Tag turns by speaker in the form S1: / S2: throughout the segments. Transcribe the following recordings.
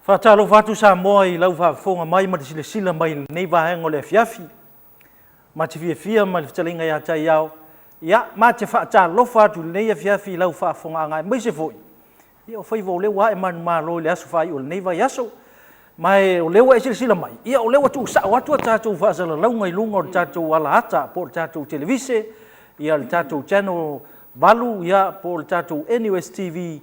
S1: Faatalofa atu Samoa i lau faafofoga mai ma le silasila mai i lenei vaega o le afiafi. Ma te fiafia ma le fetalaiga ia Taiao, ia, ma te faatalofa atu i lenei afiafi i lau faafofogaaga aemaise foi ia o faiva o lea ua ae manumalo i le aso faaiu o lenei vaiaso. Ma o lea ua e silasila mai, ia o lea ua tuusao atu a tatou faasalalauga i luga o le tatou alaata po o le tatou televise, ia le tatou channel 8, ia po o le tatou NUS TV,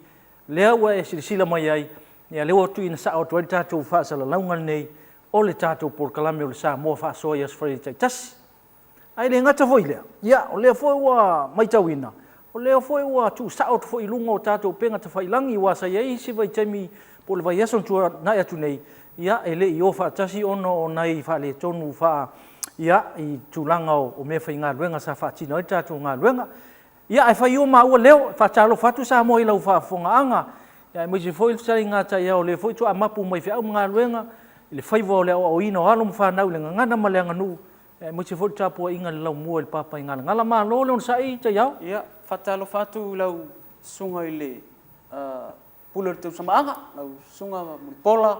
S1: lea ua e silasila mai ai, ia lea ua tuuina sao atu ai le tatou faasalalauga lenei o le tatou polokalame o le Samoa Faasoa i Aso Faraile taitasi. Ae le gata foi i lea, ia, o lea foi ua matauina, o lea foi ua tuusao atu foi i luga o tatou upega tafailagi, aua sa i ai isi vaitaimi po o le vaiaso na tuanai atu nei, ia, e le i o faatasi ona o nai faaletonu faa, ia, i tulaga o meafaigaluega sa faatino ai le tatou galuega. Ia, ae fai ia o maua leo, e faatalofa atu Samoa i lau faafofogaaga, aemaise foi le fetalaiga a Taiao, o lea foi faatoa mapu mai feau ma galuega i le faiva o le aoaoina o alo ma fanau i le gagana ma le aganuu, aemaise foi le tapuaiga i le laumua i le Papaigalagala. Malo le onosai Taiao.
S2: Ia, faatalofa atu i lau susuga i le Pule o le Tausamaaga, lau Susuga Mulipola.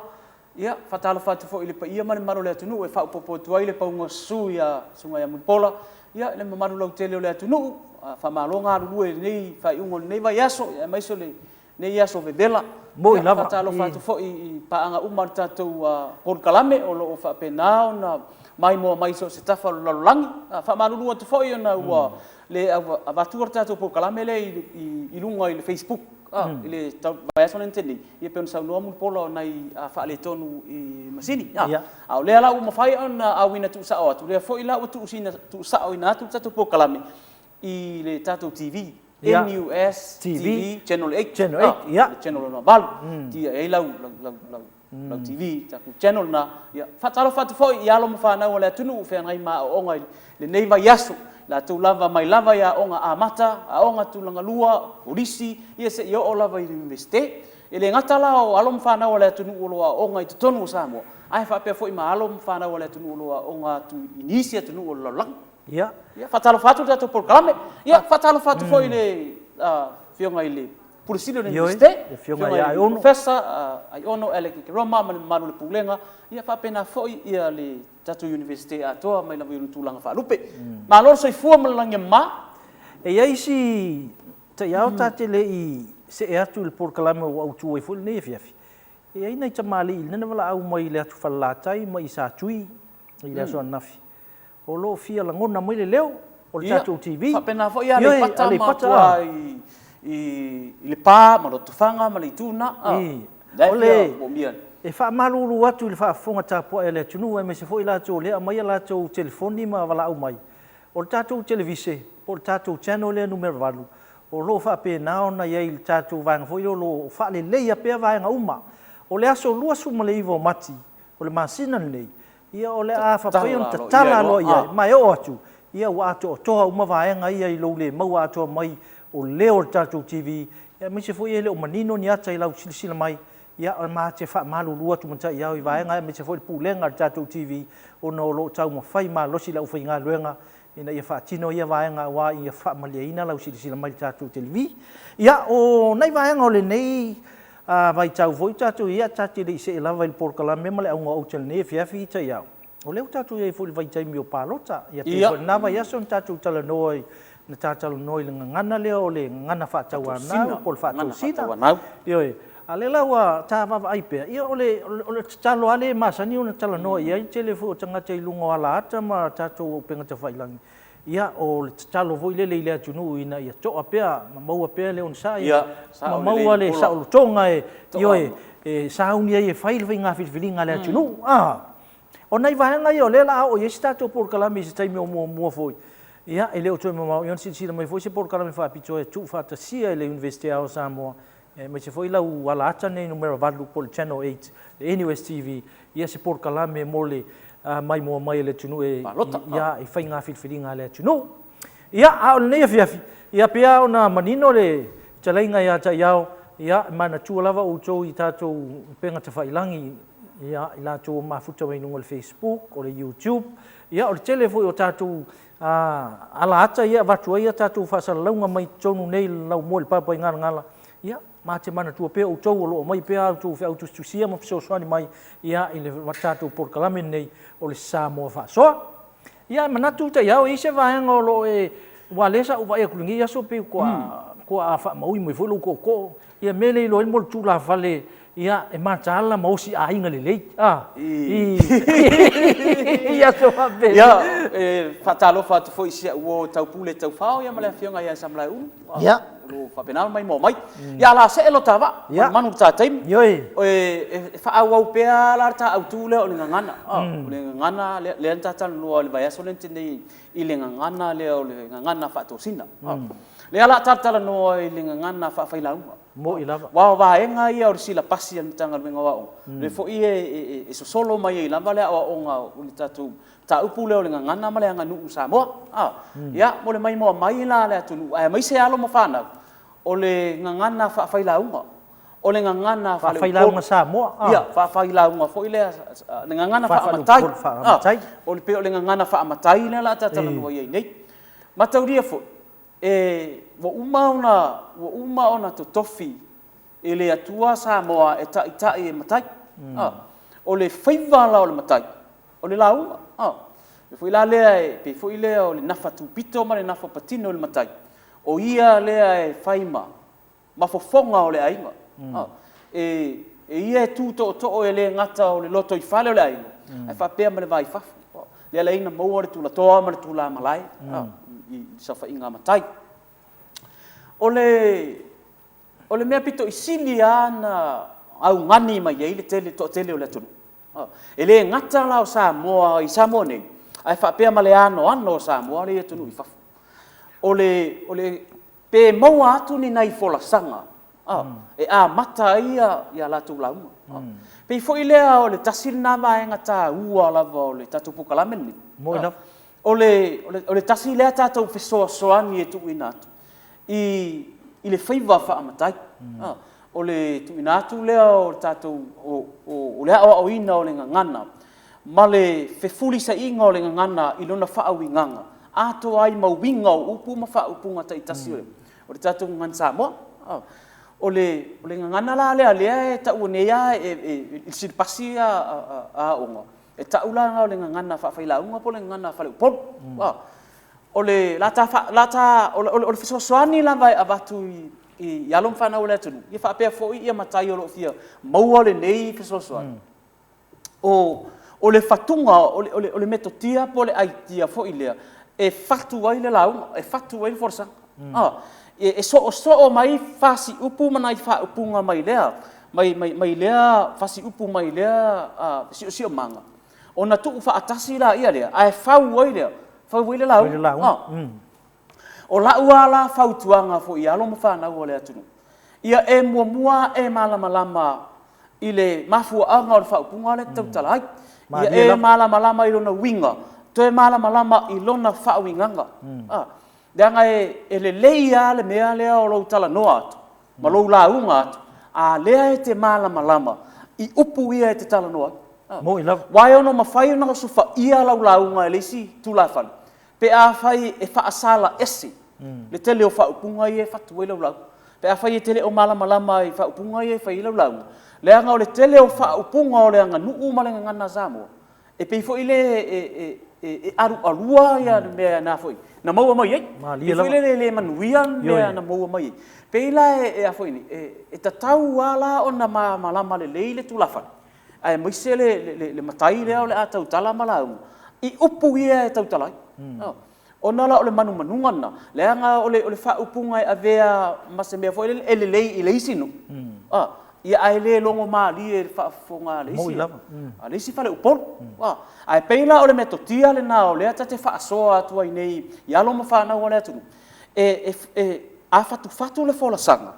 S2: Ia, faatalofa atu foi i le paia ma le mamalu o le atunuu e faaopoopo atu ai le pauga susu i le Susuga ia Mulipola, ia le mamalu lautele o le atunuu. Faamalo galulue i lenei faaiuga o lenei vaiaso, aemaise o lenei aso vevela.
S1: Moni lava.
S2: Ia, faatalofa atu foi i paaga uma a le tatou polokalame o lo o faapena ona maimoa mai i so o se tafa o le lalolagi. E faamalulu atu foi ona ua le avatua le tatou polokalame lea i luga i le facebook i le vaiaso lea na tea nei, ia pei ona saunoa Mulipola o nai faaletonu i masini. A o lea la ua mafai ona auina tuusao atu, o lea foi la ua tuusaoina atu le tatou polokalame i le tatou TV, NUS TV Channel 8,
S1: Channel 8, ia.
S2: Le channel lona 8, e i ai lau TV, tatou channel lena. Ia, faatalofa atu foi i alo ma fanau a le atunuu o feagai ma aoaoga i lenei vaiaso, latou lava mai lava i aoga amata, aoga tulaga lua, kolisi, ia seia oo lava i le Iunivesite. E le gata la o alo ma fanau a le atunuu o lo o aooga i totonu o Samoa, ae faapea foi ma alo ma fanau a le atunuu o lo o aooga atu i nisi atunuu o le lalolagi.
S1: Ia.
S2: Ia, faatalofa atu i le tatou polokalame. Ia, faatalofa atu foi i le Afioga i le Pule Sili o le Iunivesite,
S1: le Afioga ia Aiono.
S2: Professor Aiono Alec Ekeroma ma le mamalu o le Pulega, ia faapena foi le tatou Iunivesite atoa mai lava i ona tulaga faalupe. Malo le soifua ma le lagi e mama.
S1: E i ai si taiao ta te le i see atu i le polokalame ua autu ai foi lenei afiafi. E i ai nai tamalii na valaau mai i le atu Falelatai ma i Satui i le aso ananafi, o lo o fia lagona mai le leo o le tatou TV.
S2: Faapena foi Aleipata ma tua i Lepa ma Lotofaga ma le itu lena.
S1: O le e faamalulu atu i le faafofoga tapuai a le atunuu aemaise foi latou o lea e aumai a latou telefoni ma valaau mai, o le tatou televise po o le tatou channel lea numera 8, o lo o faapena ona i ai i le tatou vaega foi lea o lo o faaleleia pea vaega uma. O le aso 29 o Mati o le masina lenei, ia o le a faapea ona tatala loa i ai, ma e oo atu, ia ua atoatoa uma vaega ia i lou le maua atoa mai o leo o le tatou TV, aemaise foi e le o manino ni ata i lau silasila mai, ia ma te faamalulu atu ma taiao i vaega, aemaise foi le pulega a le tatou TV, ona o lo o taumafai malosi le aufaigaluega ina ia faatino ia vaega aua ia faamalieina lau silasila mai i le tatou TV. Ia, o nai vaega o lenei vaitau foi tatou ia, ta te le i see lava i le polokalame ma le auga o aute i lenei afiafi taiao. O lea ua tatou i ai foi i le vaitaimi o palota. Ia pei foi lena vaiaso na tatou talanoa i, na ta talanoa i le gagana lea o le gagana faatauanau po o le faatosina. Ioe. A o lea la ua ta vaavaai pea, ia o le tatalo lava lea e masani ona talanoa i ai le tele foi o tagata i luga o alaata ma tatou upega tafailagi, ia o le tatalo foi lele i le atunuu ina ia toa pea ma maua pea le onosai ma maua le saolotoga e, ioe, e sauni ai e fai le faiga filifiliga a le atunuu. O nai vaega ia o lea o le a oo i ai se tatou polokalame i se taimi o muamua foi, ia e le o toe mamao ona silasila mai foi se polokalame faapitoa e tuufaatasia e le Iunivesite Ao o Samoa, aemaise foi lau alaata nei numera 8 po o le Channel 8, le NUS TV, ia se polokalame mo le maimoa mai e le atunuu e ia i faiga filifiliga a le atunuu. Ia, a o lenei afiafi, ia pei lava ona manino le fetalaiga ia Taiao, ia e manatua lava outou i tatou upega tafailagi, ia i latou o mafuta mai luga o le Facebook, o le YouTube, ia o le tele foi o tatou alaata ia e avatu ai a tatou faasalalauga mai totonu nei i le laumua i le Papaigalagala. Ia, ma te manatua pea outou o lo o aumai pea a outou feau tusitusia ma fesoasoani mai, ia, i le tatou polokalame lenei o le Samoa Faasoa. Ia, e manatu Taiao, e i ai se vaega o lo o e, aua o lea sa ou vaai atu i lenei aso pei faatoa faamaui mai foi lou tootoo, ia mea lea e iloa ai le tulafale, ia, e mataala ma osi aiga lelei, a, i aso faapenei.
S2: Ia, e faatalofa atu foi i si au uo Taupule Taufao ma le Afioga ia Samalaeulu o lo o faapena ona maimoa mai. Ia, o le a see lo ta vaa, manumanu i le ta taimi.
S1: Ioe.
S2: E faaauau pea la le ta autu lea o le gagana. O le gagana lea na ta talanoa i le vaiaso lea na tea nei i le gagana lea o le gagana faatosina. Lea o le a talatalanoa i le gagana faafailauga.
S1: Moni lava.
S2: Aua o vaega ia o le silapasi a le Matagaluega o Aoga, lea foi e sosolo mai ai lava le aoaoga o le tatou mataupu lea o le gagana ma le aganuu i Samoa. Ia, mo le maimoa mai la a le atunuu aemaise alo ma fanau, o le gagana faafailauga, o le gagana
S1: faaleupolu. Faafailauga Samoa.
S2: Ia, faafailauga foi lea, le gagana faamatai.
S1: Faamatai.
S2: O pei o le gagana faamatai lea o le a ta talanoa i ai nei. Mataulia foi, ua uma ona totofi e le Atua Samoa e taitai e matai. O le faiva la o le matai, o le lauga. O le mea foi la lea e pei foi lea o le nafa tupito ma le nafa patino i le matai, o ia lea e fai ma fofoga o le aiga. E ia e tu tootoo e le gata o le lotoifale o le aiga, ae faapea ma le va i fafo. Lea e ala ai ona maua le tulatoa ma le tulamalae i le saofaiga a matai. O le mea pito i sili lava ona augani mai ai le toatele o le atunuu, e le gata la o Samoa i Samoa nei, ae faapea ma le anoano o Samoa lea e i atunuu i fafo. Pe maua atu ni nai folasaga e amata ai a latou lauga. E pei foi lea o le tasi lena vaega taua lava o le tatou polokalame lenei.
S1: Moni lava.
S2: O le tasi lea tatou fesoasoani e tuuina atu i le faiva faamatai. O le tuuina atu lea o le tatou, o le aoaoina o le gagana ma le fefulisaiga o le gagana i lona faauigaga, atoa ai ma uiga o upu ma faaupuga taitasi o le tatou Gagana Samoa. O le gagana la lea o lea e taua nei lava i le silapasi a aoga, e tau la o le gagana faafailauga po o le gagana faleupolu. O le fesoasoani lava e avatu i alo ma fanau a le atunuu, ia faapea foi matai o lo o fia maua lenei fesoasoani, o le fatuga, o le metotia po o le aitia foi lea e fatu ai le lauga, e fatu ai le folasaga. E soosoo mai fasiupu ma nai faaupuga mai lea fasiupu mai lea siosiomaga, ona tuufaatasi laia lea ae fau ai le lauga. O lau lava la fautuaga foi i alo ma fanau a le atunuu, ia e muamua e malamalama i le mafuaaga o le faaupuga lea e te tautala ai. Ia e malamalama i lona uiga, toe malamalama i lona faauigaga. Leaga e lelei lava le mea lea o lou talanoa atu ma lou lauga atu, a o lea e te malamalama i upu ia e te talanoa ai.
S1: Moni lava.
S2: Aua e ono mafai ona osofaia lau lauga e le isi tulafale pe afai e faasala ese le tele o faaupuga ia e fatu ai lau lauga. Pe afai e te le o malamalama i faaupuga ia e fai ai lau lauga, leaga o le tele o faaupuga o le aganuu ma le gagana Samoa, e pei foi lea e alualua le mea na maua mai ai.
S1: Malie
S2: E pei
S1: lava.
S2: foi lele e le manuia le mea na maua mai ai. E pei la e tatau lava la ona malamalama lelei le tulafale aemaise le matai lea o le a tautala ma lauga i upu ia e tautala ai. Ona la o le manumanuga lena, leaga o le faaupuga e avea ma se mea foi lele e lelei i le isi nuu, ae le logomalie i le faafofoga a le
S1: Moni lava.
S2: isi faleupolu. Ae pei la o le metotia lena o lea ta te faasoa atu ai nei i alo ma fanau a le atunuu, a fatufatu le folasaga,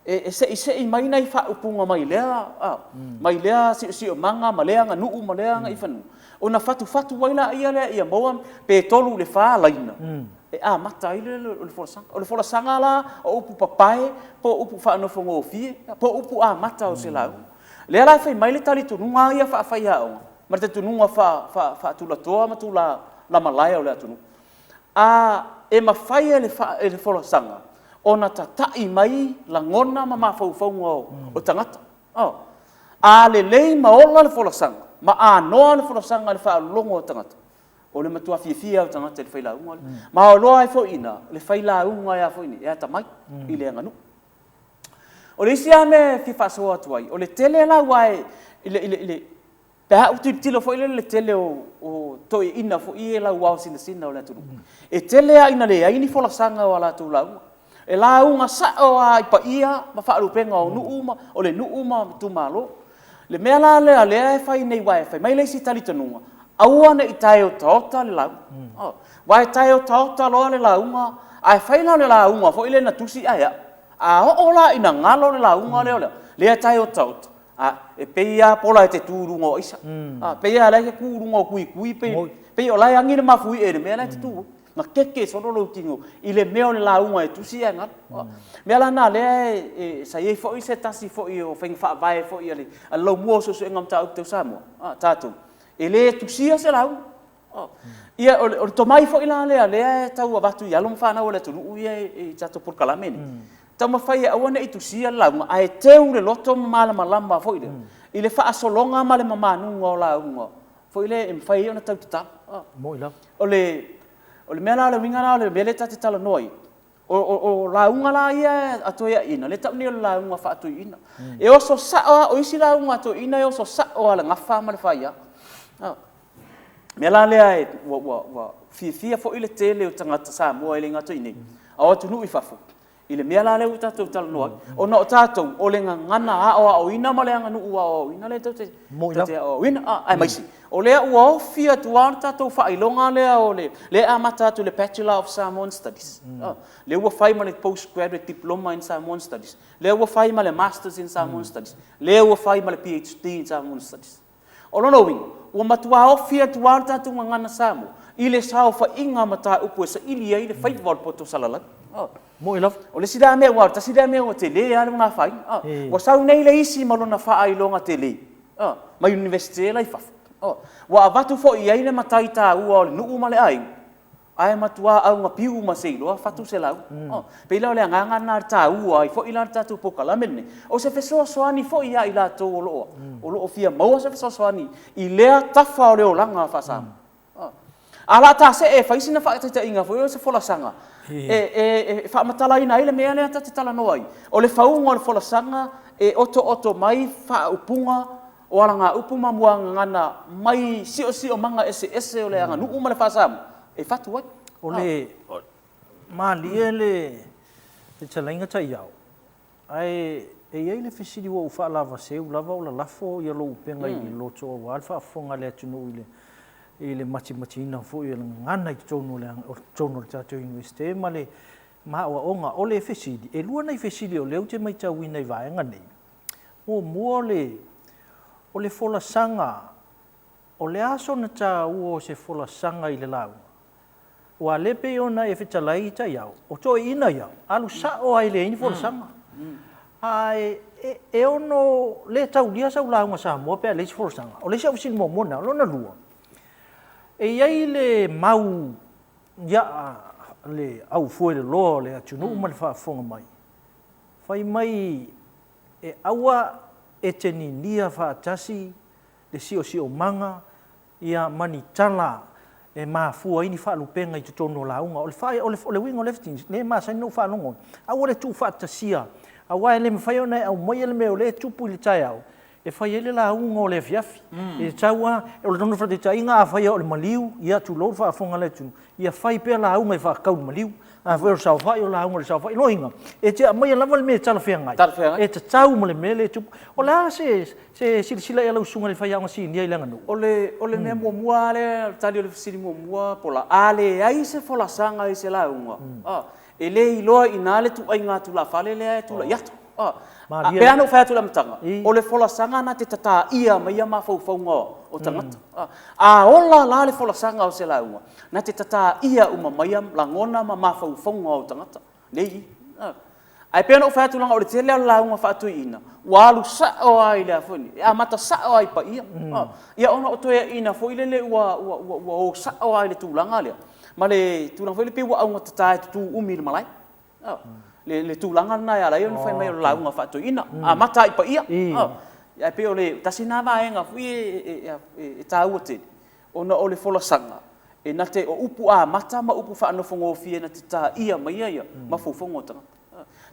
S2: e seisei mai nai faaupuga mai lea siosiomaga ma lea aganuu ma lea agaifanua, ona fatufatu ai lea ia maua pe 3 i le 4 laina e amata ai le folasaga. O le folasaga la o upu papae po o upu faanofogofie po o upu amata o se lauga. O lea la e fai mai le talitonuga lava ia faafaiaoga ma le talitonuga faatulatoa ma tulamalae o le atunuu, e mafai e le folasaga ona tata'i mai lagona ma mafaufauga o tagata. A lelei ma ola le folasaga, ma anoa le folasaga i le faalologo a tagata, o le matua fiafia lava o tagata i le failauga lea. Ma iloa ai foi i ina le failauga e a foi nei, e atamai i le aganuu. O le isi lava mea e fia faasoa atu ai, o le tele la aua i le, pe a ou tilotilo foi lele i le tele o toeaiina foi ia e lauaosinasina o le atunuu, e tele lava ina leai ni folasaga o a latou lauga. E lauga sao lava i paia ma faalupega o nuu ma o le nuu ma itumalo. Le mea la lea o lea e fai nei aua fai mai le isi talitonuga, aua ne i tae otaota le lauga, aua e tae otaota loa le lauga, ae fai la o le lauga foi lea na tusi ae a'u, a oo la ina galo le lauga lea lea e tae otaota, a, e pei lava Pola e te tu i luga o aisa, e pei lava o la e te tu i luga o tuitui, pei o la e agi le mafuie i le mea la e te tu ai, na keke solo lou tino i le mea o le lauga e tusi ae galo. O le mea la lena o lea sa i ai foi se tasi foi o faiga faavae foi a le Laumua o Suesuega o Mataupu Tau Samoa, a tatou, e le tusia se lauga. Ia, o le tomai foi la lea o lea e tau avatu i alo ma fanau a le atunuu ia i tatou polokalame nei, taumafai e aua ne i tusia le lauga, ae teu le loto ma malamalama foi lea i le faasologa ma le mamanuga o lauga foi lea e mafai ai ona tau tatala.
S1: Moni lava.
S2: O le mea la, o le uiga la o le mea lea ta te talanoa ai, o lauga la ia a toeaiina, lea e tau nei o le lauga faa-toeaina. E oso sao lava, o isi lauga a toeaiina e oso sao lava i le gafa ma le faia. O le mea la lea ua fiafia foi le tele o tagata Samoa e le gata i inei, a o atunuu i fafo i le mea la lea ua tatou talanoa ai, ona o tatou o le gagana aoaoina ma le aganuu aoaoina lea tatou te aoaoina, aemaise o lea ua ofi atu lava le tatou faailoga lea o le lea e amata atu i le Bachelor of Samoan Studies, lea ua fai ma le Post Graduate Diploma in Samoan Studies, lea ua fai ma le Masters in Samoan Studies, lea ua fai ma le PhD in Samoan Studies. O lona uiga, ua matua ofi atu lava le tatou gagana Samoa i le saofaiga mataupu e saili ai le faiva o le poto salalau.
S1: Moni lava.
S2: O le isi lea mea, aua o le tasi lea mea ua tele lava lona afaina. Ua sau nei le isi ma lona faailoga tele mai Iunivesite la i fafo, ua avatu foi i ai le matai taua o le nuu ma le aiga, ae matua augapiu ma seiloa fatu se lauga. E pei la o le agaga lena e taua ai foi la le tatou polokalame lenei, o se fesoasoani foi ia i latou o lo o fia maua se fesoasoani i lea tafa o le olaga faa-Samoa. A o le a ta see e fai sina faataitaiga foi o se folasaga e faamatalaina ai le mea lea ta te talanoa ai, o le fauga o le folasaga e otooto mai faaupuga o alagaupu ma muagagana mai siosiomaga eseese o le aganuu ma le faa-Samoa e fatu ai.
S1: O le malie le fetalaiga taiao, ae e i ai le fesili ua ou faalavaseu lava o lalafo ia lou upega i le loto aua le faafofoga a le atunuu i le i le matimatiina foi o le gagana i totonu o le totonu o le tatou Iunivesite ma le ma aoaoga. O le fesili, e lua nai fesili o lea ou te matauina i vaega nei. Muamua o le o le folasaga, o le a sona taua o se folasaga i le lauga? Aua o lea e pei ona e fetalai taiao, o toeaiina ia, alu sao lava e leai ni folasaga. Ae e ono le taulia sau lauga Samoa pe a leai se folasaga. O le isi au fesili muamua lena. O lona lua, e i ai le mau iaa le aufueloloa o le atunuu ma le faafofoga mai, fai mai e aua e te ninia faatasi le siosiomaga ia ma ni tala e mafua ai ni faalupega i totonu o lauga. O le faa, o le, o le uiga o lea fesili, lea e masani ona ou faalogo, aua le tuufaatasia, aua e le mafai ona e aumaia le mea o lea e tupu i le taeao, e fai ai le lauga o le afiafi. E tatau lava, o lona faataitaiga, afai o le maliu, ia tulou le faafofoga a le atunuu, ia fai pea lauga e faatatau i le maliu. Afai o le saofai, o lauga i le saofai. Loiga, e te aumaia lava le mea e talafeagai, e tatau ma le mea lea e tupu. O le a se se silasila i ai a lau susuga i le faiaoga sinia i le aganuu?
S2: O le, o le mea muamua lava lea, o le tali o le fesili muamua Pola, a leai se folasaga i se lauga, e le iloa i ina le ituaiga tulafale lea e tulai atu. E pei lava ona ou fai atu i le amataga, o le folasaga na te tataia maia mafaufauga o tagata. A ola la le folasaga o se lauga, na te tataia uma maia lagona ma mafaufauga o tagata nei i i. Ae pei ona ou fai atu leaga o le tele lava o lauga faa-toeaina, ua alu sao lava i le a foi nei, e amata sao lava i paia. Ia ona o toeaiina foi lele ua o sao lava i le tulaga lea, ma le tulaga foi lele pei ua augatata e tutu umi i le malae. Le tulaga lena e ala ai ona fai mai o le lauga faa-toeaina, amata lava i paia. Ae pei o le tasi lena vaega foi ia e taua tele, ona o le folasaga, e na te, o upu amata ma upu faanofogofie na te taia maia mafaufauga o tagata.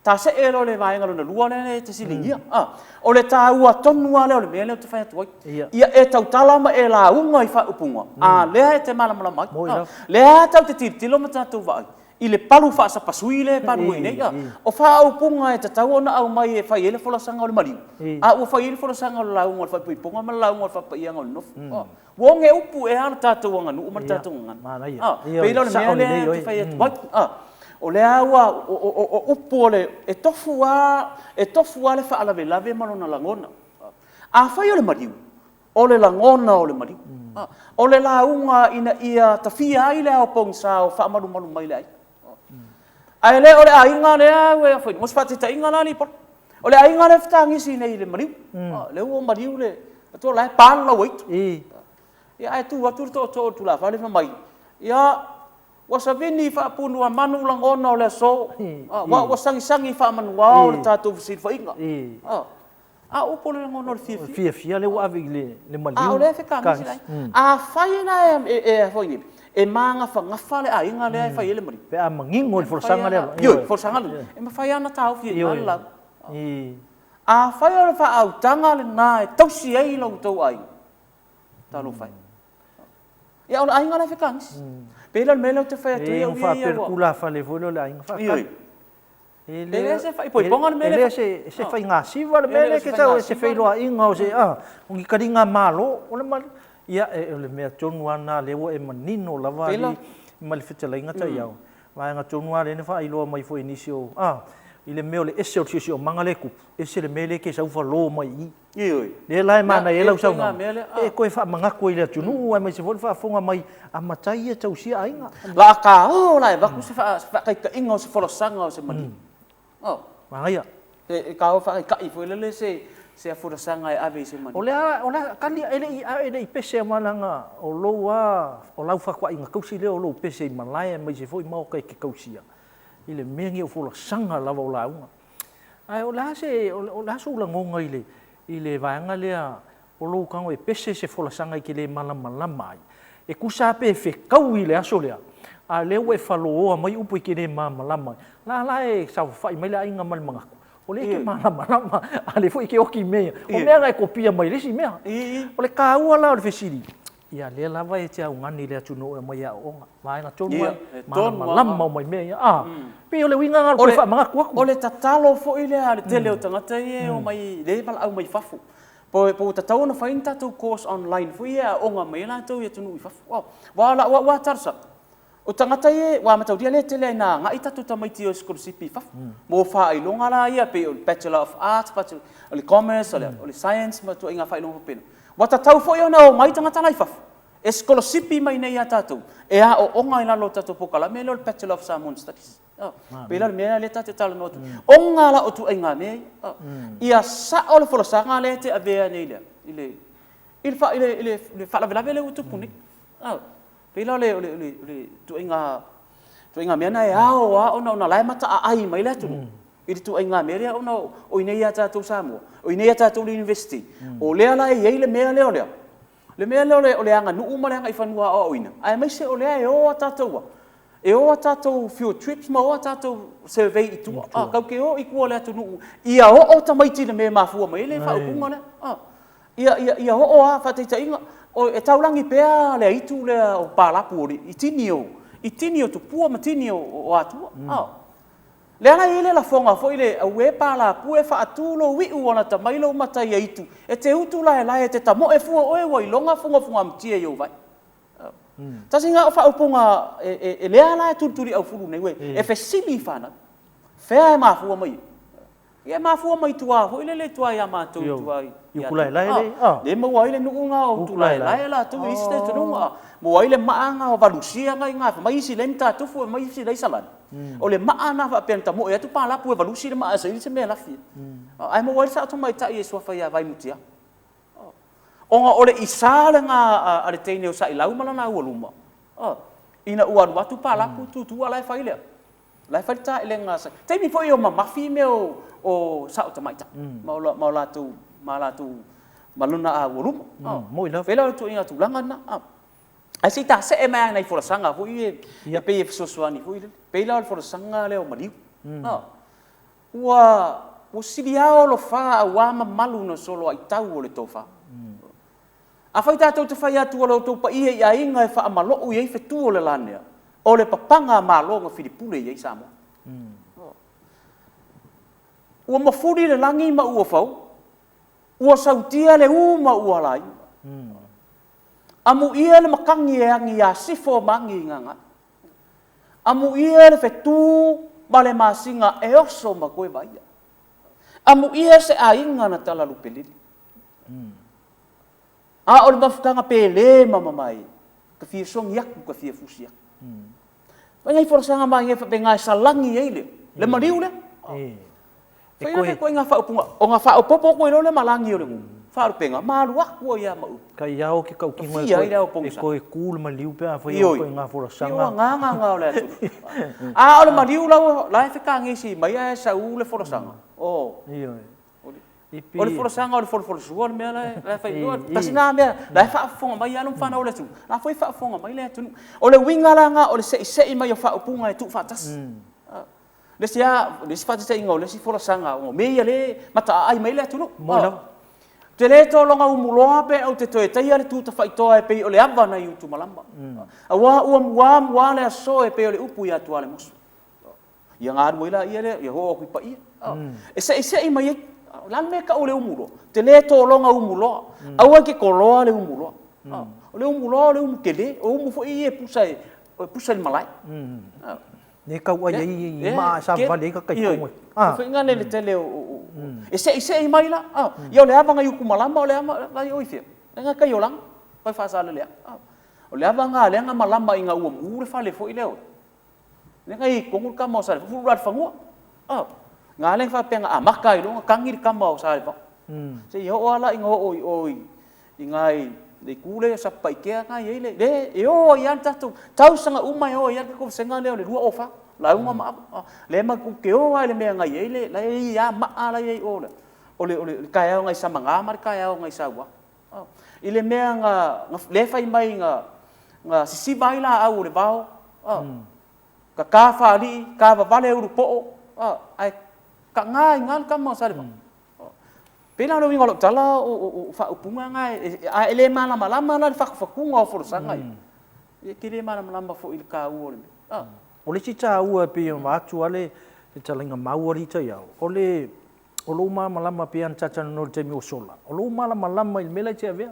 S2: Ta see loa i le vaega lona lua lea e te fesiligia, o le taua tonu lava lea o le mea lea ou te fai atu ai, ia e tautala ma e lauga i faaupuga, a lea e te malamalama ai. O lea lava tatou te tilotilo ma tatou vaai i le palu faasapasui lea e palu ai nei. O faaupuga e tatau ona aumai e fai ai le folasaga o le maliu, a ua fai ai le folasaga o le lauga o le faaipoipoga ma le lauga o le faapaiaga o le nofo. Ua oge upu ea le tatou aganuu ma le tatou gagana? E pei la o le mea lea ou te fai atu ai, o lea ua, o upu o le, e tofu lava, e tofu lava le faalavelave ma lona lagona. Afai o le maliu, o le lagona o le maliu, o le lauga ina ia tafia ai le ao pogisa o faamalumalu mai le aiga. Ae le o le aiga lea, mo se faataitaiga la alii Paul, o le aiga lea e fetagisi nei i le maliu, lea ua maliu le, matua la e pa le lauaitu. Ia ae tu atu le tootoo o le tulafale fai mai, ia, ua savini faapunaomanu lagona o le aso, aua ua sagisagi faamanuao le tatou fesilafaiga. A o upu o le lagona o le fiafia.
S1: Fiafia lea ua ave i le maliu.
S2: A o lea e fetagisi le aiga. Afai la e magafagafa le aiga lea e fai ai le maliu.
S1: Pe a manino i le folasaga lea.
S2: Ioe, folasaga lea. E mafai lava ona taofi e i ina le lauga. Afai o le faaautaga lena e tausi ai lo outou aiga, talofa e. Ia o le aiga la e fetagisi. Pei la o le mea lea ou te fai atu ai au ia.
S1: E faapea le tulafale foi lea o le aiga. Faatali.
S2: E le o se faaipoipoga le mea
S1: lea. E le o se faigasiva le mea lea e te tau, se feiloaiga o se, a, o ni taliga malo. O le ia, o le mea tonu lava lena lea ua e manino lava alii ma le fetalaiga taiao. Vaega tonu lava lea na faailoa mai foi e nisi o, a, i le mea o le ese o le siosiomaga lea e tupu, ese le mea lea e te sau falo mai i i.
S2: Ioe.
S1: Lea la e manaia ai lau saunoaga, e toe faamanatu ai i le atunuu aemaise foi le faafofoga mai a matai ia e tausia aiga.
S2: La ta o la e avatu se faataitaiga o se folasaga o se maliu.
S1: Manaia.
S2: E ta o faataitai foi lele se folasaga e ave i se maliu.
S1: O lea, o lea, tali, e le i, e le i pese aua leaga o lou lava, o lau fatuaiga tausi lea o lou pese i malae aemaise foi maota e te tausia i le mea lenei o folasaga lava o lauga. Ae o le a se, o le a sou lagona i le, i le vaega lea o lou tago e pese se folasaga e te le malamalama ai, e tusa lava pe fetaui i le aso lea, a o lea ua e faloa mai upu e te le malamalama ai. La la e saofafai mai le aiga ma le manatu, o lea e te malamalama, a o lea foi e te oti i mea ia. O mea na e kopia mai le isi mea. O le taua la o le fesili, ia lea lava e te augani i le atunuu e aumai e aooga. Vaega tonu lava, malamalama uma i mea ia. A, pei o le uiga lena o le toe faamanatu atu.
S2: O le tatalo foi lea a le tele o tagata ia e omai, lea e valaau mai fafo, po ua tatau ona fai ni tatou course online foi ia e aooga mai ai latou i atunuu i fafo. Aua o lau lava talosaga, o tagata ia, aua mataulia lea e tele lava ina agai tatou tamaiti e o e sikolasipi i fafo mo faailoga la ia pei o le Bachelor of Arts, o le Commerce, o le Science ma ituaiga faailoga faapena. Ua tatau foi ona omai tagata la i fafo e sikolasipi mai i inei ia tatou e aooga i lalo o le tatou polokalame lea o le Bachelor of Samoan Studies. Pei la o le mea lea ta te talanoa atu ai, oga la o ituaiga mea ia, ia sao le folasaga lea e te avea nei lea i le i le i le faalavelave lea ua tupu nei. Pei la o le ituaiga ituaiga mea na e ao lava ona ona la e mataaai mai le atunuu i le ituaiga mea lea ona o i inei ia tatou Samoa, o i inei ia tatou le University, o lea la e i ai le mea lea o lea, le mea lea o le aganuu ma le agaifanua aoaoina, aemaise o lea e o a tatou e o a tatou field trips ma o a tatou survey i tua, tatou te o i tua o le atunuu ia oo tamaiti i le mea e mafua mai ai le faaupuga lea. Ia oo lava, faataitaiga, e taulagi pea le aitu lea o Palapu i tini o, i tini o tupua ma tini o atua. Lea la e i ai le lafoga foi lea, auē Palapu e faatu lou iu ua lata mai lou mataiaitu, e te utulaelae e te tamoe fua oe ua iloga fugafugamutia i ou vae. Tasi lena o faaupuga lea la e tulituliaufulu nei, e fesili i fanau, fea e mafua mai ai? Ia e mafua mai tua foi lele i tua ia matou i tua i
S1: Utulaelae
S2: lea e maua ai le nuu lena o Utulaelae latou e i isi talitonuga, maua ai le maa lena o Valusia na e i ina, fai mai isi leai Matatufu fai mai isi leai Salani. O le maa lena faapea na tamoe atu Palapu e valusi le maa e saili se mea e lafi ai. Ae maua ai le sao tamaitai e suafa ia Vaimutia. Ona o le isa lena a le teine o Sailau ma lana aualuma, ina ua alu atu Palapu tutu a o la e fai le a? La e fai le taelega a Taimi foi o mamafi mea o o sao tamaitai ma o ma o latou ma latou ma lona aualuma.
S1: Moi lava.
S2: Pei la o le ituaiga tulaga lena. Ae se i ta see mai lava i nai folasaga foi ia e pei e fesoasoani foi lele. Pei la o le folasaga lea o maliu. Ua ua siliao lofa aua mamalu na soloaitau o le tofa. Afai tatou te fai atu o lo outou paia i aiga e faamalou i ai fetu o le lanea, o le papaga a Malo na filipule i ai Samoa. Ua mafuli le lagi ma ua fau, ua sautia le u ma ua laina. Amuia le matagi e agi ia Sifo ma agi i Gagae. Amuia le fetu ma le masina e oso ma toe vaaia. Amuia se aiga na talalupe lele. A o le mafutaga pele ma mamae, ka fia sogi atu, ka fia fusi atu. Fai nai folasaga manaia faapena e salani ai le, le maliu lea. Fai lea ituaiga faaupuga, ona faaopoopo atu ai loa lea ma lagi o le nuu, faalupega, ma alu atu ai lava ma upu.
S1: Tai ao ke tautino e toe ku le maliu pe afai o ituaiga folasaga.
S2: Ioe, o agaga na o le atunuu. A o le maliu la ua, la e fetagisi mai ae sau le folasaga, o.
S1: Ioe.
S2: O le folasaga o le folafolasua le mea la e fai. Tasi lena mea, la e faafofoga mai alo ma fanau a le atunuu, la foi e faafofoga mai le atunuu. O le uiga la lena o le seisei mai o faaupuga e tuufaatasi. Le isi lava, le isi faataitaiga o le isi folasaga, o mea ia lea e mataaai mai ai le atunuu. Ou te le tologa umuloa pe ou te toe taia le tu tafaitoa e pei o le ava nai Utumalama. Aua ua mua mua le aso e pei o le upu ia Tualemusu. Ia ona alu ai laia lea, ia oo atu i Paia. E seisei mai ai. O le a le mea e tau o le umuloa? Tele tologa umuloa. Aua e te toloa le umuloa. O le umuloa o le umu tele. O umu foi ia e pusa e pusa i le malae.
S1: Ne tau ai ai i maa e savavali ai ka taitogo.
S2: Ah. Foi ngale le tele o e seisei mai la. Ia o le ava ngai Utumalama o le ava ngai o i fea? Ngai kai o langa. Pai Faasaleleaga. O le ava nga lea nga malama ina ua mu le fale foi lea. Lea na i totonu le tama o Salefao, fulu la le fanua. Oh, na ala faapea na amata ai loa ona tagi le tama o Salefao. Seia oo lava la ina oo i o i ina i le itu lea o Satupaitea na i ai le, le e o ai lava le tatou tausaga uma e o ai lava le tatou vasega lea o le 204, lauga ma Ava. Lea matou te o lava i le mea na i ai le, la e i ai lava maa la e i ai i o o le, o le taeao na i Samaga ma le taeao na i Saua. I le mea na, lea e fai mai na, na sisiva ai laau o le vao, tata faalii, tavavale ulupoo, ae taga ai i ina le tama o Salevao. Pei la o le uiga o lau tala o faaupuga na, a e le malamalama la i le fatufatuga o folasaga ia, e te le malamalama foi i le taua o le mea.
S1: O le isi taua e pei ona avatu lava le fetalaiga mau alii taiao, o le O lou malamalama pei ona ta talanoa i le taimi ua sola, o lou malamalama i le mea la e te avea.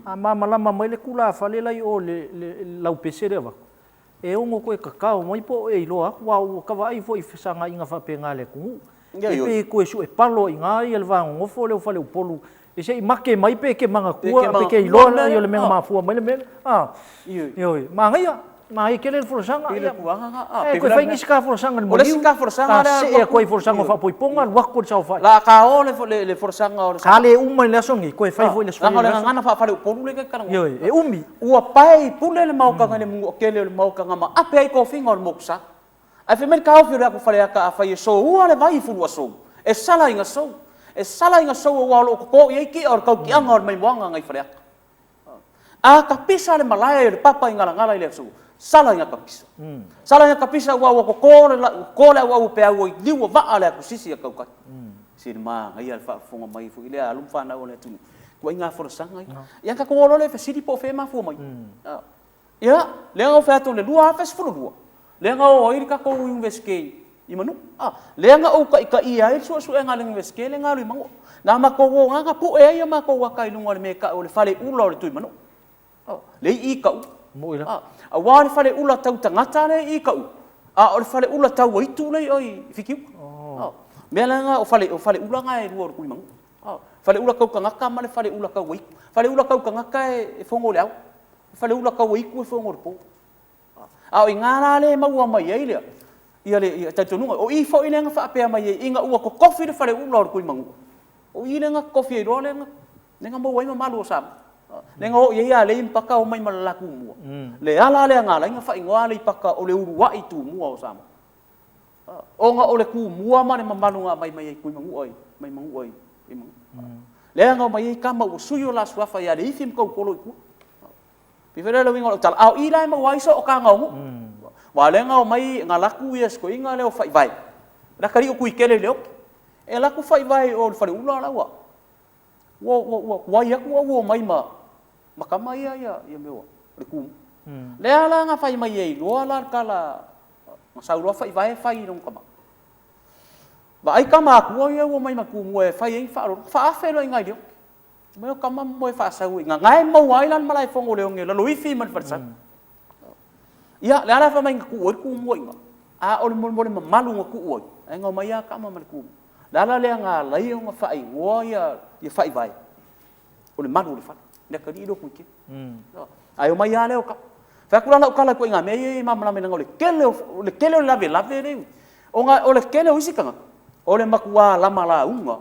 S1: A malamalama mai le tulafale la i o i le laupese lea e avatu, e ono toe tatao mai po o e iloa atu, aua ua ta vaai foi i fesagaiga faapena a le atunuu. E pei e toe suepalo ai i ina le va nonofo lea o faleupolu se i make mai pe te manatua pe te iloa lea o le mea na mafua mai le mea lea. Ioe, manaia, manaia tele le folasaga.
S2: Ia,
S1: e toe fai nisi ta folasaga i le maliu, ta see atu ai i folasaga o faaipoipoga, alu atu i le saofai.
S2: La ta o le folasaga o le...
S1: A le uma i le aso lenei, toe fai foi i le aso
S2: Leaga o le gagana faa-faleupolu lea ta te talanoa.
S1: Ioe, e umi.
S2: Ua pae i pule le maota nai le Manuatele o le maota na maape ai tofiga o le motusa. Ae fai mai le taofi o le atu Faleata afai e soua le vai i Fuluasou, e sala ina sou. E sala ina sou aua o lo o toto i ai ti'a o le tautiaga o le maimoaga nai Faleata. A tapisa le malae o le papa i Galagala i le aso, sala ina tapisa. Sala ina tapisa aua ua toto le, toto le auau o peau i liu o vaa le atusisi a tautai. Se le manaia le faafofoga mai foi lea a alo ma fanau a le atunuu, ituaiga folasaga ia. Ia ona tatou o loa lea e fesili po o fea e mafua mai. Ia, lea na ou fai atu i le 2012, lea na o ai le tatou Iunivesite i Manua. A, lea na ou taitaia ai le suesuega a le Iunivesite lea na alu i Manua. Na matou o na pue ai a matou ata i luga o le mea e tau o le faleula o le Tuimanua. Lea e i i Kaʻū.
S1: Moni la.
S2: Aua o le faleula tau tagata lea e i i Kaʻū, a o le faleula tau aitu lea i o i Fitiuta. O mea la na, o fale, o faleula na e lua o le Tuimanua. Faleula tau tagata ma le faleula tau aitu. Faleula tau tagata e fono i le ao. Faleula tau aitu e fono i le po. A o i ina la lea e maua mai ai le, ia le talitonuga. O i foi lea na faapea mai ai ina ua totofi le faleula o le Tuimanua, o i lea na totofi ai loa lea na maua ai mamalu o Samoa. Lea na oo i ai Alei ma Paka omai ma le la Tumua. Le ala lea na ala ai ona faaigoa Aleipata o le uluai Tumua o Samoa. Ona o le tumua ma le mamalu na aumai mai ai Tuimanua i mai Manua i Manua. Lea na omai ai tama ua sui o la suafa ia Leifi ma Tautolo i tua. Pei foi lea o le uiga o lau tala, a o i la e maua ai sootaga o nuu. Aua o lea na omai na alu atu si toeaina lea o Faivae, le atalii o Tuitele i Leoti. E alu atu Faivae i o i le Faleula la ua ua tuai atu ae ua omai ma tama ia mea o le Tumua. Lea la na fai mai ai loa la le tala, na sau loa Faivae fai i lona tama, vaai tama atua ia ua omai ma le Tumua e fai ai ni faaaloaloga, faaafe loa i ina i Leoti. Fai mai o tama moe faasau i ina, na e maua ai la le malaefono i Leogi e laloifi ma le falesau. Ia, lea la fai mai na tuu ai le Tumua i ina, a o le mea o le mamalu na tuu ai, ae na omai lava tama ma le Tumua. O le ala lea na ala ai ona faaigoa ia Faivae o le malu o le fale, le atalii lea o Tuitele. Ae omai lava lea o tama. Fai atu la lau tala i ituaiga mea ia e malamalama ai leaga o le tele o le tele o le lavelave lea e i ona o le tele o isi tagata, o le matua lama lauga.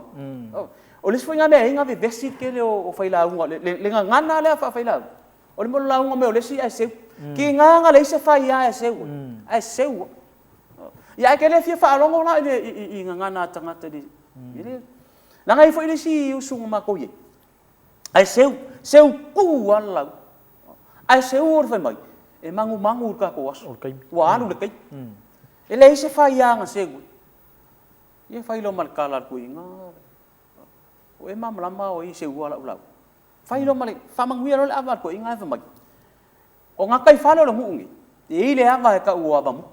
S2: O le isi foi lena mea e ala ai ona vevesi le tele o failauga, le gagana lea faa-failauga, o le mea o le lauga mai o le isi ae seu. Tiga ona leai se faia e seu ai, ae seu lava. Ia ae e te le fia faalogo la i gagana a tagata i le… Leaga e i ai foi le isi usu na matou i ai, ae seu, seu tu lava le lauga, ae seu fai mai, e manumanu i le tatou aso, ua alu le taimi. E leai se faia na seu ai. Ia fai loa ma le tala a le toeaina, ua e malamalama o ai e seua lau lauga? Fai loa ma le, faamanuia loa le ava a le toeaina ae fai mai, o gataifale o le nuu lenei, e i ai le ava e tau o Avamumu.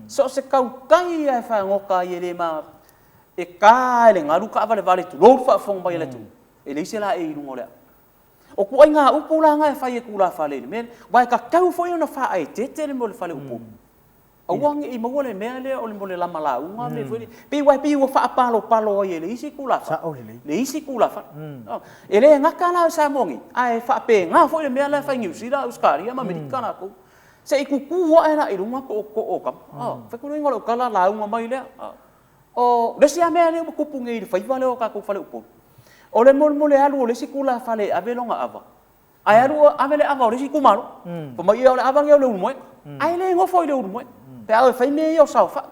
S2: So o se tautai lava e fagota ai e le ma… e ta lava e le galu taavalevale tulou le faafofoga mai a le atunuu, e leai se laei i luga o le ava. O ituaiga upu la na e fai e tulafale i le mea lea, aua e tatau foi ona faaeteete le mea o le faleupolu, aua ne i maua le mea lea o le mea o le lama lauga mea foi lea, pei aua e pei ua faapalopalo ai e le isi tulafale le isi tulafale. E le gata la i Samoa nei, ae faapena foi le mea la e fai i Niu Sila, Ausetalia ma Amerika latou. Se i tutu ae la i luga tootoo o tama. Fai atu le uiga o lau tala, lauga mai lea. O le isi lava mea lea ua tupu nei i le faiva lea o tatou faleupolu, o le mea o le alu o le isi tulafale e ave lona ava, ae alu ave le ava o le isi itumalo. Fai mai, ia o le ava lenei o Leulumoega, ae le nofo i Leulumoega pe a o e fai mea ia o saofai.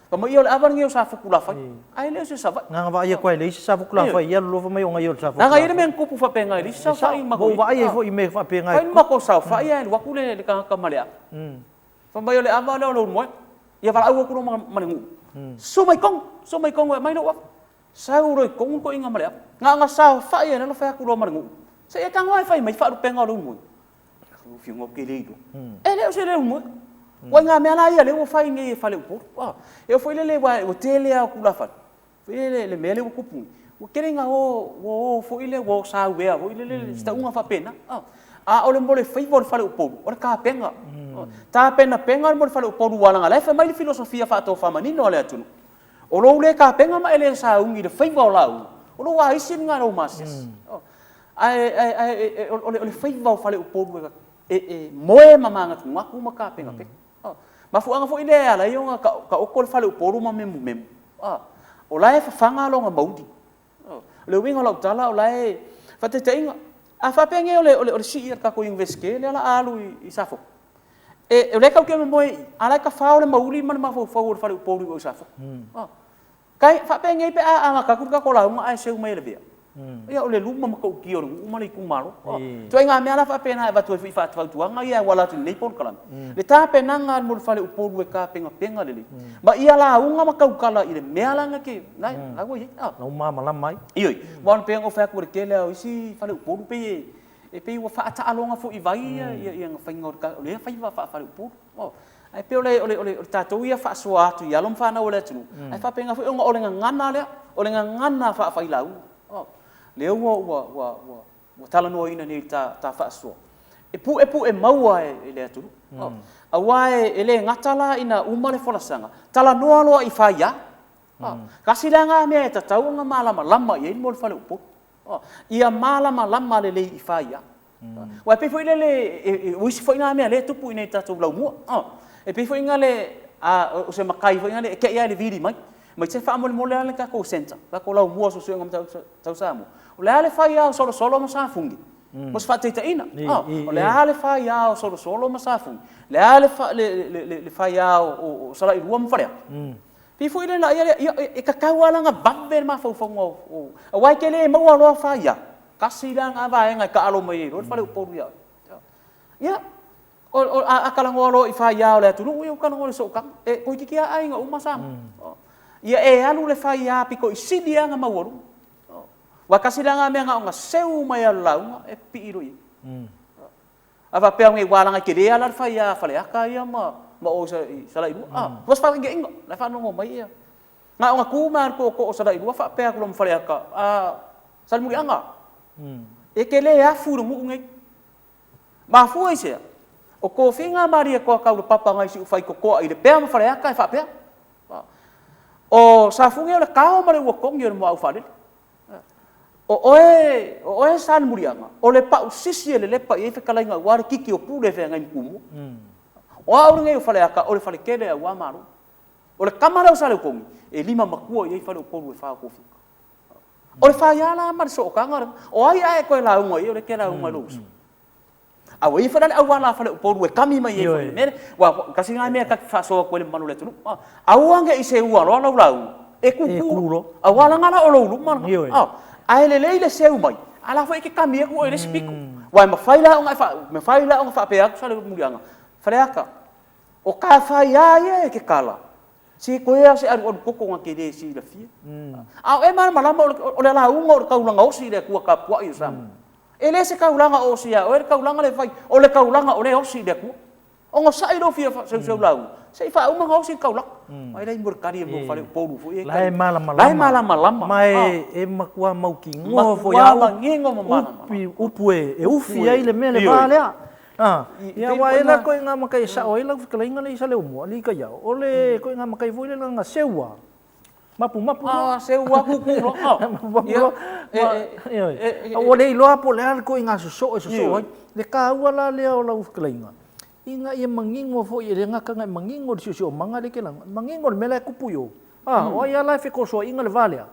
S2: Fai mai, ia o le ava lenei o Safotulafai, ae le o se Savaii.
S1: Na ona vaai atu lava e leai se Safotulafai i alu loa fai mai o ia o le
S2: Safotulafai. Leaga e i ai le mea na tupu faapena i le isi saofai
S1: ma matou. Ua ou vaai ai foi i mea faapena e
S2: tupu. Fai le matou saofai ae alu atu le tagata ma le ava. Fai mai o le ava lea o Leulumoega. Ia valaau atu loa ma le nuu. Susu mai totonu, susu mai totonu e aumai lou ava. Sau loa i totonu le toeaina ma le ava. Na ona saofai lava i lalo fai atu loa ma le nuu, se i e tago lava e fai mai faalupega o Leulumoega. Lau Afioga ou te le iloa. E le o se Leulumoega. Ituaiga mea la ia lea ua fai nei e faleupolu. E oo foi lele aua ua tele lava o tulafale, foi lele le mea lea ua tupu nei, ua tele ina o ua o foi lea ua o sauea foi lele, se tauga faapena. A o le mea o le faiva o le faleupolu, o le tapena. Tapenapena le mea o le faleupolu aua leaga o la e fai mai le filosofia faatofamanino a le atunuu, o lou le tapena ma e le sauni i le faiva o lauga, o lou aisi lena i lou masese. Ae o le faiva o faleupolu e moe ma manatunatu ma tapenapena. O le mafuaaga foi lea e ala ai ona taoto le faleupolu ma memumemu, o la e fafaga lona mauili. O le uiga o lau tala o la e… faataitaiga, a faapea nei o le sii o le tatou Iunivesite lea o le a alu i Safotu, o lea tatou te momoe i i, a o la e tafao le mauili ma le mafaufau o le faleupolu i o i Safotu. Faapenei pe a amata atu le tatou lauga ae seu mai e Lavea, ia o le luma matautia o le nuu ma le itumalo. O ituaiga mea la faapena e avatu ai foi faafautuaga ia e auala atu i lenei polokalame, le tapenaga mo le faleupolu e tapenapena lelei, ma ia lauga ma tautala i le mea la na te, la ua i ai.
S1: La ua malamalama ai.
S2: Ioe, aua pei ona ou fai atu o le tele lava o isi faleupolu e pei ua faataaloga foi i vai ia faiga o lea faiva faa-faleupolu. Ae pei o le tatou ia faasoa atu i alo ma fanau a le atunuu, ae faapena foi ona o le gagana lea, o le gagana faafailauga, lea ua talanoaina nei i le ta faasoa, e puepuemauga e le atunuu. Aua e le gata la ina uma le folasaga, talanoa loa i faia. Tasi la lena mea e tatau ona malamalama i ai le mea o le faleupolu, ia malamalama lelei i faia. Aua e pei foi lele, o isi foi na mea o lea e tupu i inei i le tatou laumua. E pei foi lele, o se matai foi lele e te i lava i le vili mai, fai mai se faamolemole lava le tatou centre, le tatou laumua o Suesuega o Mataupu Tau Samoa, o le a le faia o Solosolo ma Safune? Mo se faataitaiga, o le a le faia o Solosolo ma Safune, o le a le faia o Salailua ma Faleata, pei foi lea, ia, e tatau lava la ona vave le mafaufauga o… aua e te le maua loa faia, tasi la lena vaega e taalo mai ai loa le faleupolu ia oe. Ia, a talanoa loa i faia o le atunuu, ia ua talanoa i le sootaga. E toeitiiti lava aiga uma Samoa. Ia e alu le faia aupito sili lava ona maualuga. Aua tasi la lena mea na ona seu mai lava o le lauga e pipii loa i ai. A faapea nei aua leaga e tele lava la le faia a Faleata ia ma o i Salailua a, mo se faataitaiga, o la e faalogologo mai ia. Na ona tu mai lava o le tootoo o Salailua faapea atu loa ma Faleata, Salemuliaga, e te le afu i le nuu lenei. Mafua i se a? O tofiga a Malietoa Taulapapa nai Siufaitotoa i Lepea ma Faleata e faapea, o Safune o le tao ma le ua togi o le muaau faalele. O oe o oe Salemuliaga, o le pausisi e lelepa i ai fetalaiga aua le titi o Pule e feagai ma Tumua. O au lenei o Faleata, o le faletele aua Malo. O le tama lea o Saleutogi, e limamatua i ai faleupolu e fa o tofiga. O le faia la ma le sootaga lena. O ai a e toe lauga i ai o lea e te lauga i lou uso? A ua i ai foi la le auala a faleupolu e kami mai ai foi i le mea lea. Aua tasi lena mea ta te faasoa atu ai i le mamalu o le atunuu, aua ne i seua loa lau lauga, e tutu loa, aua leaga la o lou luma lena. Ae lelei le seu mai, a o la e foi e te kami atu oe i le isi pito. Aua e mafai la ona e mafai la ona faapea atu Salemuliaga, Faleata, o ta faia ia e te tala, se toe lava o se alualu toto na te le silafia. A o e malamalama o le lauga o le taulaga osi i le Atua tapuai o Samoa. E le se taulaga o osi ia oe le taulaga lea e fai, o le taulaga o lea e osi i le Atua. Onosai lou fia seuseu lauga, se i faauma ona osi le taulaga. Vaai la i mea o le tali a mea o faleupolu foi ia e tali.
S1: La e malamalama.
S2: La e malamalama.
S1: Ma e matua mautinoa foi lava.
S2: Matua manino ma malamalama.
S1: Upu e ufi ai le mea le va lea. Ia aua e la ituaiga matai e sao ai lau fetalaiga lea i Saleaaumua, alii Taia, o le ituaiga matai foi lea na seu lava, mapu mapu loa.
S2: A seu lava tutu loa.
S1: Mapu mapu loa. Ioe. A ua le iloa po o le a le ituaiga sosoo e sosoo ai. Le taua la lea o lau fetalaiga, ina ia manino foi, e le gata ina manino i le siosiomaga lea e te lauga, manino i le mea la e tupu i o. O ai lava la e fetosoaina le va lea,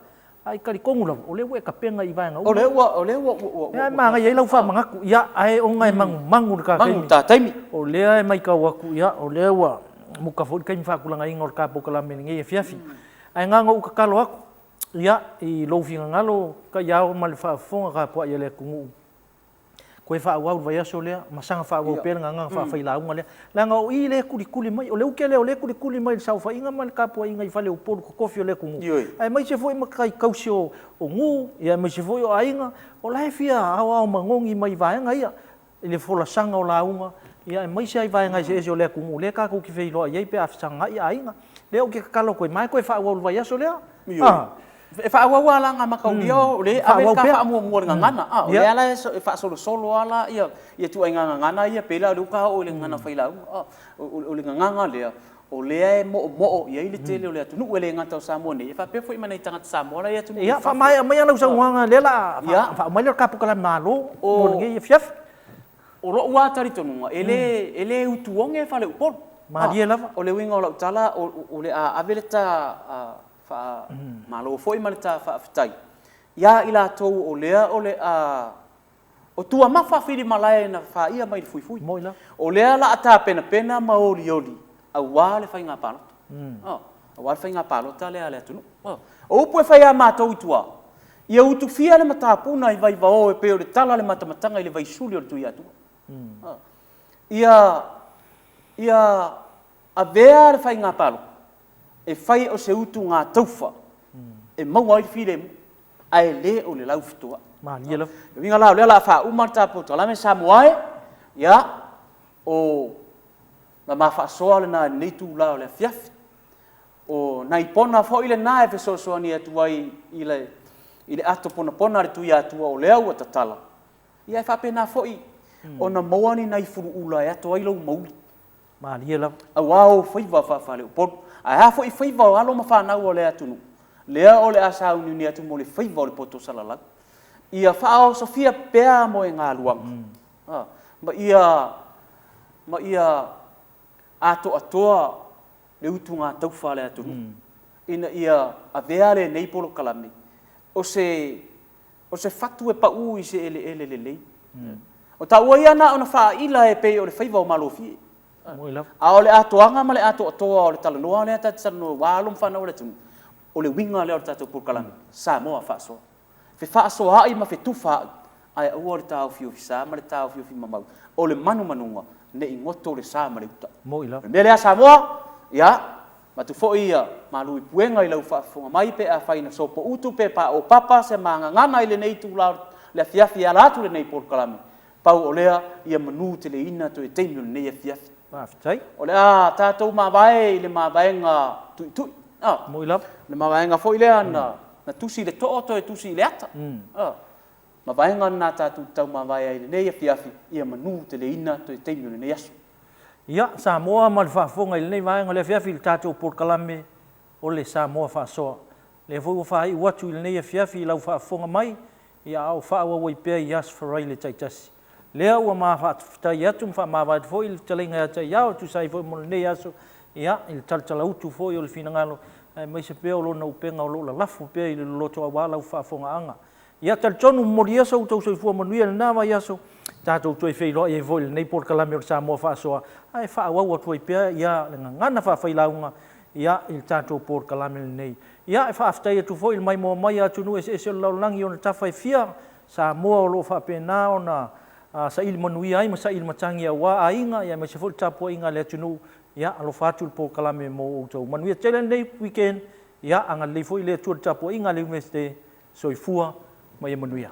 S1: Ae talitonu lava, o lea ua e tapena i vaega uma.
S2: O lea ua, o lea ua, ua.
S1: Lea e manaia ai lau faamanatu, ia, ae ona e manumanu i le ta taimi.
S2: Manu i le ta taimi.
S1: O lea e matau atu, ia, o lea ua muta foi le taimi faatulagaina o le ta polokalame i lenei afiafi. Ae na ona ou tatalo atu, ia, i lou finagalo taiao ma le faafofoga tapuai a le atunuu, Toe faaauau le vaiaso lea ma saga faaauau pea le gagana faafailauga lea. Leaga o i lea e tulituli mai, o le uke lea o lea e tulituli mai i le saofaiga ma le tapuaiga i faleupolu totofi o le atunuu, aemaise foi matai tausi o nuu, aemaise foi o aiga, o la e fia aoao manogi mai i vaega ia, i le folasaga o lauga, aemaise lava i vaega eseese o le atunuu lea tatou te feiloai ai pe a fesagai aiga. Lea ou te tatalo atu ai, ma e toe faaauau i le vaiaso lea.
S2: Ioe. E faaauau lava la ona mataulia o lea e ave le ta faamuamua i le gagana. O lea la e faasolosolo lava la ia ituaiga gagana ia pei la o lea ua ta oo i le gagana failauga. O le gagana lea, o lea e moomoo i ai le tele o le atunuu, e le gata o Samoa nei, ae faapea foi ma nai tagata Samoa la e i atunuu i
S1: fafo. Ia, faamaea maia lau saunoaga, lea o le a faauma ai lea o le ta polokalame malo mo lenei afiafi.
S2: O lou lava talitonuga, e le, e le utuoge faleupolu.
S1: Malie lava.
S2: O le uiga o lau tala, o le a ave le ta faamalo foi ma le ta faafetai ia i latou o lea o le a, o tuamafa filimalae na faia mai le fuifui.
S1: Moi lava.
S2: O lea o le a tapenapena ma olioli aua le faiga palota. Aua le faiga palota lea a le atunuu. O upu e fai a matou i tua, ia utufia le matapuna i Vaivao e pei o le tala a le matamataga i le vaisuli o le Tuiatua. Ia, ia avea le faiga palota e fai o se utugataufa e maua ai le filemu, ae le o le laufetoai.
S1: Malie lava.
S2: O le uiga la o lea o le a faauma le ta polokalame Samoa e, ia, o la ma faasoa lena i lenei itula o le afiafi. O nai pona foi lena e fesoasoani atu ai i le ato ponapona a le Tuiatua o lea ua tatala, ia e faapena foi ona maua ni nai fuluula e ato ai lou mauli.
S1: Malie lava.
S2: Aua ou faiva faa-faleupolu. Ae a foi faiva o alo ma fanau a le atunuu, lea o le a sauniuni atu mo le faiva o le poto salalau. Ia faaosofia pea moegaluaga, ma ia, ma ia atoatoa le utugataufa a le atunuu, ina ia avea lenei polokalame o se, o se fatu e pau i se eleele lelei. O taua ia na ona faaila e pei o le faiva o Malofie. A o le atoaga ma le atoatoa o le talanoa lea ta te talanoa aua alo ma fanau a le atunuu, o le uiga lea o le tatou polokalame, Samoa Faasoa. Fefaasoaai ma fetufaai, ae aua le taofiofi sa ma le taofiofi mamau. O le manumanuga, ne i goto le sa ma le uta.
S1: Moni lava.
S2: O le mea lea Samoa, ia, avatu foi malu i puega i lau faafofoga mai pe afai na sopoutu pe paopapa se ma gagana i lenei itula o le afiafi e ala atu i lenei polokalame, pau o lea, ia manuteleina toe taimi o lenei afiafi.
S1: Faafetai.
S2: O le a tatou mavae i le mavaega tuitui. A.
S1: Moni lava.
S2: Le mavaega foi lea na tusi i le too toe tusi i le ata. A. Mavaega lena tatou te tau mavae ai i lenei afiafi, ia manuteleina toe taimi o lenei aso.
S1: Ia, Samoa ma le faafofoga i lenei vaega o le afiafi i le tatou polokalame o le Samoa Faasoa. Lea foi ua faaiu atu i lenei afiafi i lau faafofoga mai, ia a o faaauau ai pea i Aso Faraile taitasi. Lea ua ma faafetai atu ma faamavae atu foi le fetalaiga ia Taiao e tusa ai foi mo lenei aso, ia, i le talatalautu foi o le finagalo, aemaise pea o lona upega o lo o lalafo pea i le loloto aua lau faafofogaaga. Ia talitonu momoli ia so outou soifua manuia i lena vaiaso, tatou toe feiloai ai foi i lenei polokalame o le Samoa Faasoa, ae faaauau atu ai pea ia le gagana faafailauga ia i le tatou polokalame lenei. Ia e faafetai atu foi i le maimoa mai a atunuu eseese o le lalolagi i ona tafa e fia, Samoa o lo o faapena ona saili manuia ai ma saili matagi aua aiga aemaise foi le tapuaiga a le atunuu. Ia alofa atu le polokalame mo outou. Manuia tele lenei weekend. Ia agalelei foi le Atua i le tapuaiga a le Iunivesite. Soifua ma ia manuia.